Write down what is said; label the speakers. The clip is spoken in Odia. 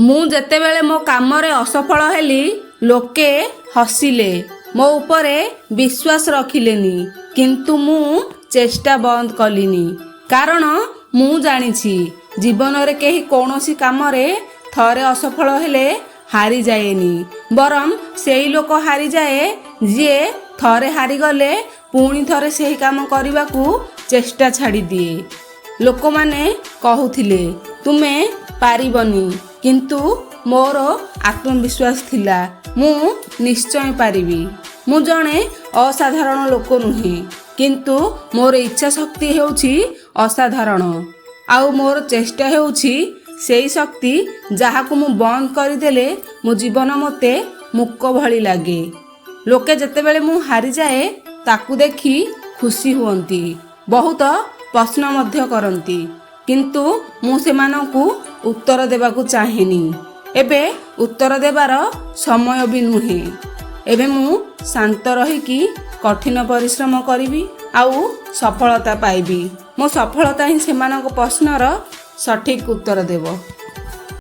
Speaker 1: ମୁଁ ଯେତେବେଳେ ମୋ କାମରେ ଅସଫଳ ହେଲି, ଲୋକେ ହସିଲେ, ମୋ ଉପରେ ବିଶ୍ୱାସ ରଖିଲେନି। କିନ୍ତୁ ମୁଁ ଚେଷ୍ଟା ବନ୍ଦ କଲିନି, କାରଣ ମୁଁ ଜାଣିଛି, ଜୀବନରେ କେହି କୌଣସି କାମରେ ଥରେ ଅସଫଳ ହେଲେ ହାରିଯାଏନି, ବରଂ ସେଇ ଲୋକ ହାରିଯାଏ ଯିଏ ଥରେ ହାରିଗଲେ ପୁଣି ଥରେ ସେହି କାମ କରିବାକୁ ଚେଷ୍ଟା ଛାଡ଼ିଦିଏ। ଲୋକମାନେ କହୁଥିଲେ, "ତୁମେ ପାରିବନି।" କିନ୍ତୁ ମୋର ଆତ୍ମବିଶ୍ୱାସ ଥିଲା, ମୁଁ ନିଶ୍ଚୟ ପାରିବି। ମୁଁ ଜଣେ ଅସାଧାରଣ ଲୋକ ନୁହେଁ, କିନ୍ତୁ ମୋର ଇଚ୍ଛା ଶକ୍ତି ହେଉଛି ଅସାଧାରଣ। ଆଉ ମୋର ଚେଷ୍ଟା ହେଉଛି ସେଇ ଶକ୍ତି ଯାହାକୁ ମୁଁ ବନ୍ଦ କରିଦେଲେ ମୋ ଜୀବନ ମୋତେ ମୂକ ଭଳି ଲାଗେ। ଲୋକେ ଯେତେବେଳେ ମୁଁ ହାରିଯାଏ, ତାକୁ ଦେଖି ଖୁସି ହୁଅନ୍ତି, ବହୁତ ପ୍ରଶ୍ନ ମଧ୍ୟ କରନ୍ତି। କିନ୍ତୁ ମୁଁ ସେମାନଙ୍କୁ ଉତ୍ତର ଦେବାକୁ ଚାହେଁନି। ଏବେ ଉତ୍ତର ଦେବାର ସମୟ ବି ନୁହେଁ। ଏବେ ମୁଁ ଶାନ୍ତ ରହିକି କଠିନ ପରିଶ୍ରମ କରିବି ଆଉ ସଫଳତା ପାଇବି। ମୋ ସଫଳତା ହିଁ ସେମାନଙ୍କ ପ୍ରଶ୍ନର ସଠିକ୍ ଉତ୍ତର ଦେବ।